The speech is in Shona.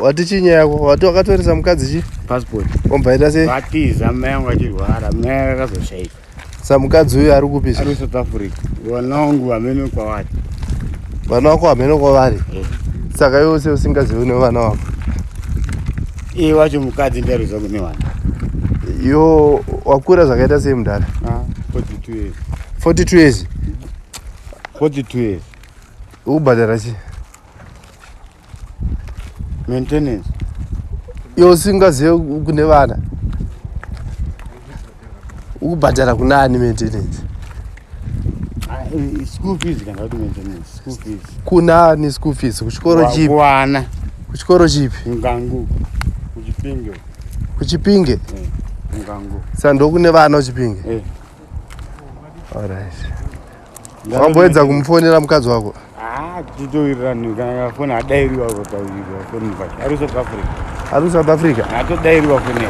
Wati chii nyaya yako? Wati wakatoresa mukadzi chi? Passport. Wobva ita sei? Vatiza mai vangu vachirwara, mai vakazoshaika. Sa mukadzi uyu ari kupi? Ari South Africa. Vana vangu hameno kwavari. Vana vako hameno kwavari? Eh. Saka iwe sei usingazivi nevana vako? Iye wacho mukadzi ndiye ari kune vana. Yo wakura zvakaita sei mudhara? Ah, 42 years. 42 years. 42 years. Ukubhadhara chii? Maintenance. Iwe usingazive kune vana. Ukubhadhara kunani maintenance? Ah, eh, school fees kana kuti maintenance, school fees. Kunani school fees? Kuchikoro chipi? Kuwana. Kuchikoro chipi? Ngangu. Kuchipinge. Kuchipinge? Eh, Ngangu. Saka ndokune vana kuchipinge? Eh. Alright. Wamboedza kumufonera mukadzi wako? Ah, titowirirana kana foni adairiwa kutauriwa foni pacho. Ari South Africa. Ari South Africa? Atodairiwa foni.